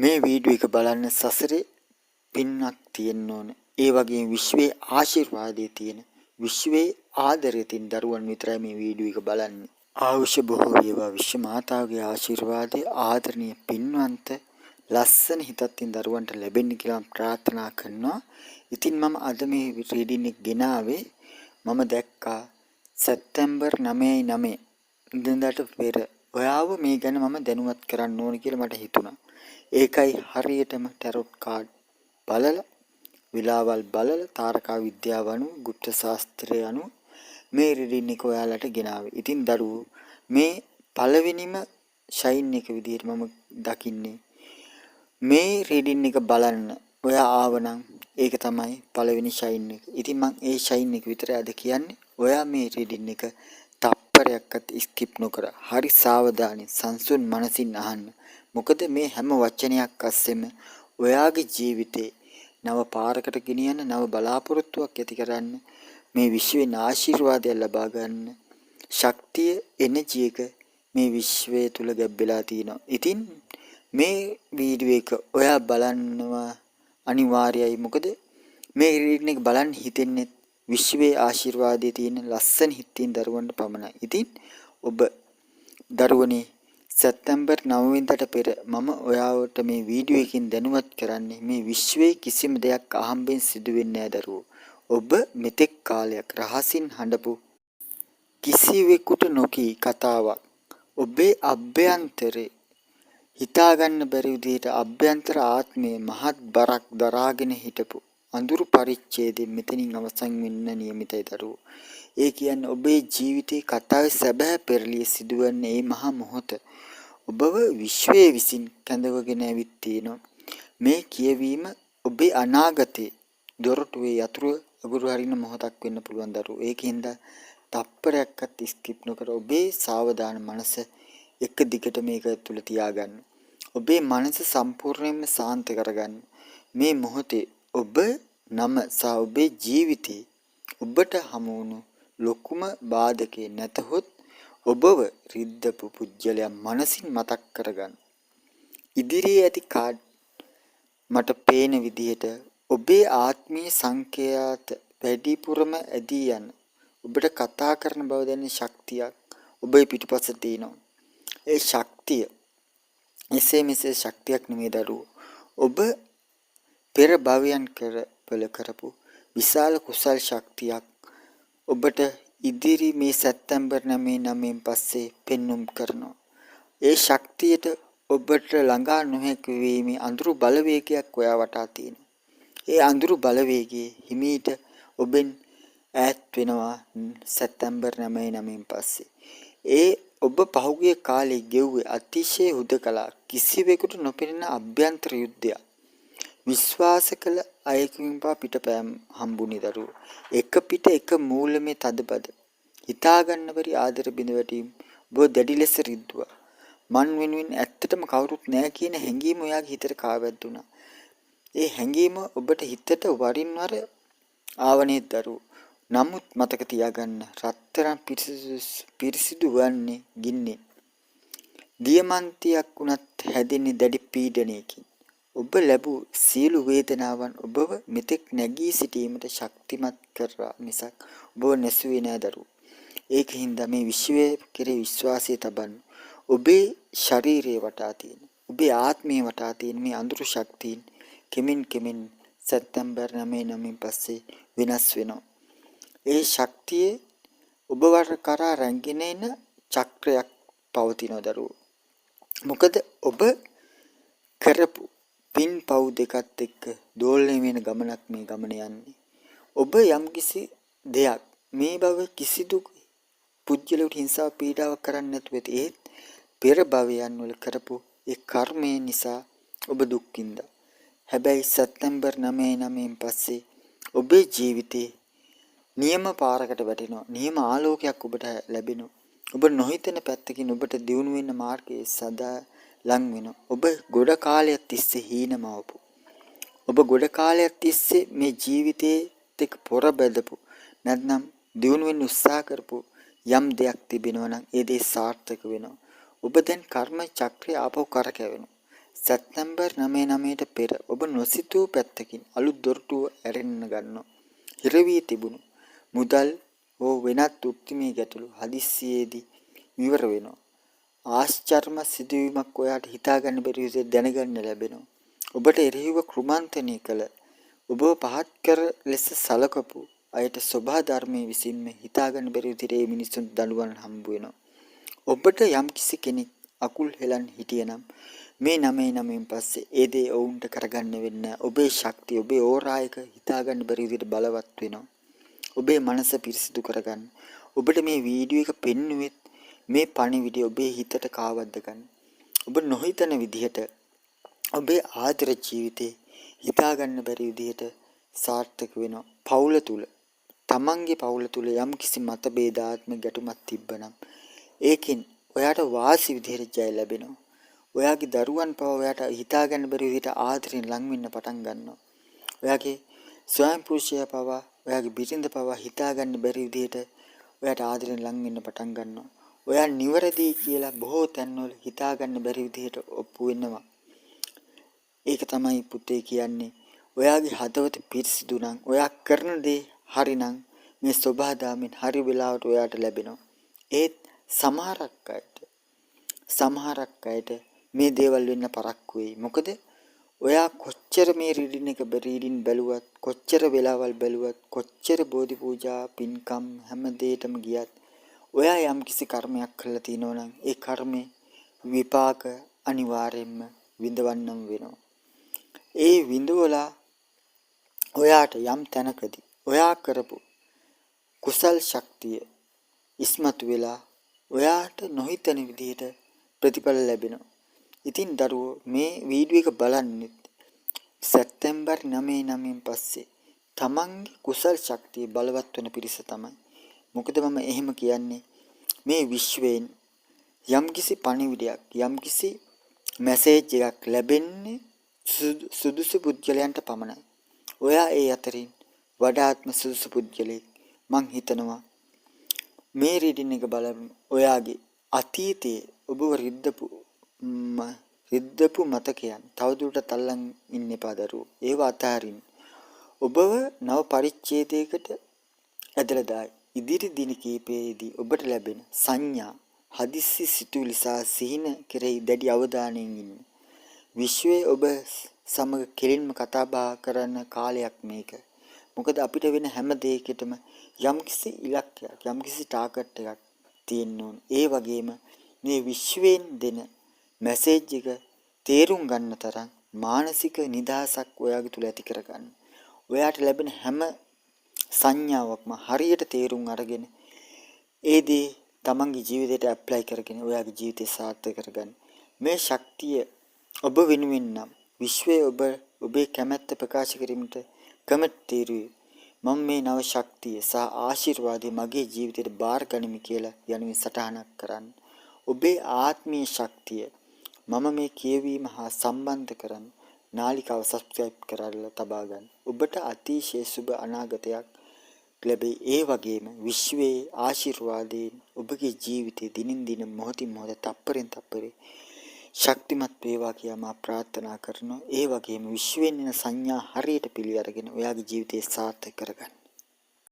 මේ වීඩියෝ එක බලන්න සසරේ පින්වක් තියෙන්න ඕන. ඒ වගේම විශ්වයේ ආශිර්වාදය තියෙන, විශ්වයේ ආදරය තියෙන දරුවන් විතරයි මේ වීඩියෝ එක බලන්නේ. ආයුෂ බොහෝ වේවා. විශ්ව මාතාවගේ ආශිර්වාදය ආදරණීය පින්වන්ත ලස්සන හිතක් තියෙන දරුවන්ට ලැබෙන්න කියලා ප්‍රාර්ථනා කරනවා. ඉතින් මම අද මේ රීඩින් එක ගෙනාවේ මම දැක්කා සැප්තැම්බර් 9/9 ඉඳන්දට පෙර ඔයාව මේ ගැන මම දැනුවත් කරන්න ඕන කියලා මට හිතුණා. ඒකයි හරියටම ටැරොට් කාඩ් බලලා, වෙලාවල් බලලා, තාරකා විද්‍යාව අනුව, ගුප්ත ශාස්ත්‍රය අනුව මේ රීඩින් එක ඔයාලට ගෙනාවේ. ඉතින් දරුවෝ, මේ පළවෙනිම ෂයින් එක විදිහට මම දකින්නේ මේ රීඩින් එක බලන්න ඔයා ආවනම් ඒක තමයි පළවෙනි ෂයින් එක. ඉතින් මං ඒ ෂයින් එක විතරයි අද කියන්නේ. ඔයා මේ රීඩින් එක තප්පරයක්වත් ස්කිප් නොකර හරි සාවධානයෙන් සංසුන් මනසින් අහන්න. මොකද මේ හැම වචනයක් අස්සෙම ඔයාගේ ජීවිතේ නව පාරකට ගෙනියන්න, නව බලාපොරොත්තුවක් ඇති කරන්න, මේ විශ්වයෙන් ආශිර්වාදයක් ලබා ගන්න ශක්තිය, එනර්ජි එක මේ විශ්වය තුල ගැබ් වෙලා තියෙනවා. ඉතින් මේ වීඩියෝ එක ඔයා බලනවා අනිවාර්යයි. මොකද මේ රීඩින් එක බලන්න හිතෙන්නේ විශ්වයේ ආශිර්වාදයේ තියෙන ලස්සන හිත් තියෙන දරුවන්ට පමණයි. ඉතින් ඔබ දරුවනේ, සැප්තැම්බර් 9 වෙනිදාට පෙර මම ඔයාවට මේ වීඩියෝ එකකින් දැනුවත් කරන්නේ මේ විශ්වයේ කිසිම දෙයක් අහම්බෙන් සිදු වෙන්නේ නෑ දරුවෝ. ඔබ මෙතෙක් කාලයක් රහසින් හඬපු, කිසිවෙකුට නොකී කතාවක්, ඔබේ අභ්‍යන්තරේ හිතාගන්න බැරි විදිහට අභ්‍යන්තර ආත්මයේ මහත් බරක් දරාගෙන හිටපු අඳුරු පරිච්ඡේදයෙන් මෙතනින් අවසන් වෙන්න නියමිතයි දරුවෝ. ඒ කියන්නේ ඔබේ ජීවිතේ කතාවේ සැබෑ පෙරලිය සිදුවන්නේ මේ මහා මොහොත. ඔබව විශ්වයේ විසින් කැඳවගෙන ඇවිත් තියෙනවා. මේ කියවීම ඔබේ අනාගතේ දොරටුවේ යතුරු අගුරු හරින මොහොතක් වෙන්න පුළුවන් දරුවෝ. ඒකින්ද තප්පරයක්වත් ස්කිප් නොකර ඔබේ සාවධාන මනස එක දිගට මේක තුල තියාගන්න. ඔබේ මනස සම්පූර්ණයෙන්ම සාන්ත කරගන්න. මේ මොහොතේ ඔබ නම සහ ඔබේ ජීවිතේ ඔබට හමු වුණු ලොකුම බාධකේ නැතහොත් ඔබව රිද්දපු පුද්ගලයා මනසින් මතක් කරගන්න. ඉදිරියේ ඇති කාඩ් මට පේන විදිහට ඔබේ ආත්මීය සංඛ්‍යාත වැඩිපුරම ඇදී යන, ඔබට කතා කරන බව දැනෙන ශක්තියක් ඔබේ පිටුපස තියෙනවා. ඒ ශක්තිය එසේ මෙසේ ශක්තියක් නෙමෙයි දරුවෝ. ඔබ පෙර භවයන් වල කරපු විශාල කුසල් ශක්තියක් ඔබට ඉදිරි මේ සැප්තැම්බර් 9/9න් පස්සේ පෙන්නුම් කරනවා. ඒ ශක්තියට ඔබට ළඟා නොහැකි වීමේ අඳුරු බලවේගයක් ඔයා වටා තියෙනවා. ඒ අඳුරු බලවේගයේ හිමීට ඔබෙන් ඈත් වෙනවා සැප්තැම්බර් 9/9න් පස්සේ. ඒ ඔබ පහුගිය කාලේ ගෙව්වේ අතිශය හුදකලා, කිසිවෙකුට නොපෙනෙන අභ්‍යන්තර යුද්ධයක්. විශ්වාස කළ අයෙකුගෙන් පවා පිටපෑම් හම්බුනේ දරුවෝ. එක පිට එක මූලමේ තදබද. හිතාගන්න බැරි ආදර බිඳ වැටීම් ඔබ දැඩි ලෙස රිද්දුවා. මන් වෙනුවෙන් ඇත්තටම කවුරුත් නෑ කියන හැඟීම ඔයාගේ හිතට කාවැද්දුනා. ඒ හැඟීම ඔබට හිතට වරින් වර ආව නේද දරුවෝ? නමුත් මතක තියාගන්න, රත්තරන් පිරිසිදු වන්නේ ගින්නෙන්. දියමන්තියක් වුණත් හැදෙන්නේ දැඩි පීඩනයකින්. ඔබ ලැබූ සියලු වේදනාවන් ඔබව මෙතෙක් නැගී සිටීමට ශක්තිමත් කරා මිසක් ඔබව නැසුවේ නෑ දරුවෝ. ඒක හින්දා මේ විශ්වය කෙරේ විශ්වාසය තබන්න. ඔබේ ශරීරය වටා තියෙන, ඔබේ ආත්මය වටා තියෙන මේ අඳුරු ශක්තීන් කෙමෙන් කෙමෙන් සැප්තැම්බර් 9/9න් පස්සේ වෙනස් වෙනවා. ඒ ශක්තිය ඔබ වර කරා රැඳගෙන එන චක්‍රයක් පවතිනවා දරුවෝ. මොකද ඔබ කරපු පින් පව් දෙකත් එක්ක දෝලනය වෙන ගමනක් මේ ගමන යන්නේ. ඔබ යම්කිසි දෙයක් මේ භව කිසිදු පුද්ගලයෙකුට හිංසාව පීඩාවක් කරන්නේ නැතුව ඇති. ඒත් පෙර භවයන් වල කරපු ඒ කර්මය නිසා ඔබ දුක් විඳා. හැබැයි සැප්තැම්බර් 9/9න් පස්සේ ඔබේ ජීවිතේ නියම පාරකට වැටෙනවා. නියම ආලෝකයක් ඔබට ලැබෙනවා. ඔබ නොහිතන පැත්තකින් ඔබට දියුණු වෙන්න මාර්ගය සදා ලං වෙනවා. ඔබ ගොඩ කාලයක් තිස්සේ හීනමවපු, ඔබ ගොඩ කාලයක් තිස්සේ මේ ජීවිතේත් එක්ක පොර බැඳපු, නැත්නම් දියුණු වෙන්න උත්සාහ කරපු යම් දෙයක් තිබෙනවා නම් ඒ දේ සාර්ථක වෙනවා. ඔබ දැන් කර්ම චක්‍රය ආපහු කරකැවෙනවා. සැප්තැම්බර් 9 9ට පෙර ඔබ නොසිතූ පැත්තකින් අලුත් දොරටුව ඇරෙන්න ගන්නවා. හිර වී තිබුණු මුදල් හෝ වෙනත් වෘත්තිමය ගැටලු හදිස්සියේදී ඉවර වෙනවා. ආශ්චර්යම සිදුවීමක් ඔයාට හිතාගන්න බැරි විදිහට දැනගන්න ලැබෙනවා. ඔබට එරෙහිව කුමන්ත්‍රණය කළ, ඔබව පහත් කර ලෙස සලකපු අයට ස්වභා ධර්මයේ විසින්ම හිතාගන්න බැරි විදිහට ඒ මිනිසුන් දඬුවම් හම්බ වෙනවා. ඔබට යම්කිසි කෙනෙක් අකුල් හෙලන් හිටියනම් මේ 9 9න් පස්සේ ඒ දේ ඔවුන්ට කරගන්න වෙන්න ඔබේ ශක්තිය, ඔබේ ඕරා එක හිතාගන්න බැරි විදිහට බලවත් වෙනවා. ඔබේ මනස පිරිසිදු කරගන්න. ඔබට මේ වීඩියෝ එක පෙන්නුවෙත් මේ පණිවිඩය ඔබේ හිතට කාවද්ද ගන්න. ඔබ නොහිතන විදිහට ඔබේ ආදර ජීවිතේ හිතාගන්න බැරි විදිහට සාර්ථක වෙනවා. පවුල තුල, තමන්ගේ පවුල තුල යම්කිසි මතභේදාත්මක ගැටුමක් තිබ්බනම් ඒකෙන් ඔයාට වාසි විදිහට ජය ලැබෙනවා. ඔයාගේ දරුවන් පවා ඔයාට හිතාගන්න බැරි විදිහට ආදරෙන් ලං වෙන්න පටන් ගන්නවා. ඔයාගේ ස්වයං පුරුෂයා පවා, ඔයාගේ බිරිඳ පවා හිතාගන්න බැරි විදිහට ඔයාට ආදරෙන් ලං වෙන්න පටන් ගන්නවා. ඔයා නිවැරදි කියලා බොහෝ තැන්වල හිතාගන්න බැරි විදිහට ඔප්පු වෙනවා. ඒක තමයි පුතේ කියන්නේ. ඔයාගේ හදවත පිරිසිදු නම්, ඔයා කරන දේ හරි නම් මේ සොබාදාමෙන් හරි වෙලාවට ඔයාට ලැබෙනවා. ඒත් සමහරක් අයට මේ දේවල් වෙන්න පරක්කු වෙයි. මොකද ඔයා කොච්චර මේ රීඩින් එක රීඩින් බැලුවත්, කොච්චර වෙලාවල් බැලුවත්, කොච්චර බෝධි පූජා පින්කම් හැම දෙයකටම ගියත් ඔයා යම්කිසි කර්මයක් කළා තියෙනවා නම් ඒ කර්මේ විපාක අනිවාර්යයෙන්ම විඳවන්නම වෙනවා. ඒ විඳවලා ඔයාට යම් තැනකදී ඔයා කරපු කුසල් ශක්තිය ඉස්මතු වෙලා ඔයාට නොහිතන විදිහට ප්‍රතිඵල ලැබෙනවා. ඉතින් දරුවෝ, මේ වීඩියෝ එක බලන්නෙත් සැප්තැම්බර් 9 9න් පස්සේ තමන්ගේ කුසල් ශක්තිය බලවත් වෙන පිරිස තමයි. මොකද මම එහෙම කියන්නේ, මේ විශ්වයෙන් යම්කිසි පණිවිඩයක්, යම්කිසි මැසේජ් එකක් ලැබෙන්නේ සුදුසු පුද්ගලයන්ට පමණයි. ඔයා ඒ අතරින් වඩාත්ම සුදුසු පුද්ගලයෙක්. මං හිතනවා මේ රීඩින් එක බලන ඔයාගේ අතීතයේ ඔබව රිද්දපු රිද්දපු මතකයන් තවදුරටත් අල්ලන් ඉන්න එපා දරුවෝ. ඒව අතහරින්න. ඔබව නව පරිච්ඡේදයකට ඇදලා දායි. ඉදිරි දින කිහිපයේදී ඔබට ලැබෙන සංඥා, හදිස්සි සිතුවිලි සහ සිහින කෙරෙහි දැඩි අවධානයෙන් ඉන්න. විශ්වයේ ඔබ සමග කෙලින්ම කතා බහ කරන කාලයක් මේක. මොකද අපිට වෙන හැම දෙයකටම යම්කිසි ඉලක්කයක්, යම්කිසි ටාගට් එකක් තියෙන්න ඕන. ඒ වගේම මේ විශ්වයෙන් දෙන මැසේජ් එක තේරුම් ගන්න තරම් මානසික නිදහසක් ඔයාගේ තුල ඇති කරගන්න. ඔයාට ලැබෙන හැම සංඥාවක්ම හරියට තේරුම් අරගෙන ඒ දේ තමන්ගේ ජීවිතයට ඇප්ලයි කරගෙන ඔයාගේ ජීවිතය සාර්ථක කරගන්න. මේ ශක්තිය ඔබ වෙනුවෙන් නම් විශ්වයේ ඔබ ඔබේ කැමැත්ත ප්‍රකාශ කිරීමට කමෙන්ට් තීරුවේ මම මේ නව ශක්තිය සහ ආශිර්වාදය මගේ ජීවිතයට බාර ගනිමි කියලා යනුවෙන් සටහනක් කරන්න. ඔබේ ආත්මීය ශක්තිය මම මේ කියවීම හා සම්බන්ධ කරන් නාලිකාව සබ්ස්ක්‍රයිබ් කරලා තබා ගන්න. ඔබට අතිශය සුබ අනාගතයක් ලැබෙයි. ඒ වගේම විශ්වයේ ආශිර්වාදයෙන් ඔබගේ ජීවිතය දිනින් දින, මොහොතින් මොහොත, තප්පරෙන් තප්පරේ ශක්තිමත් වේවා කියා මා ප්‍රාර්ථනා කරනවා. ඒ වගේම විශ්වයෙන් එන සංඥා හරියට පිළි අරගෙන ඔයාගේ ජීවිතය සාර්ථක කරගන්න.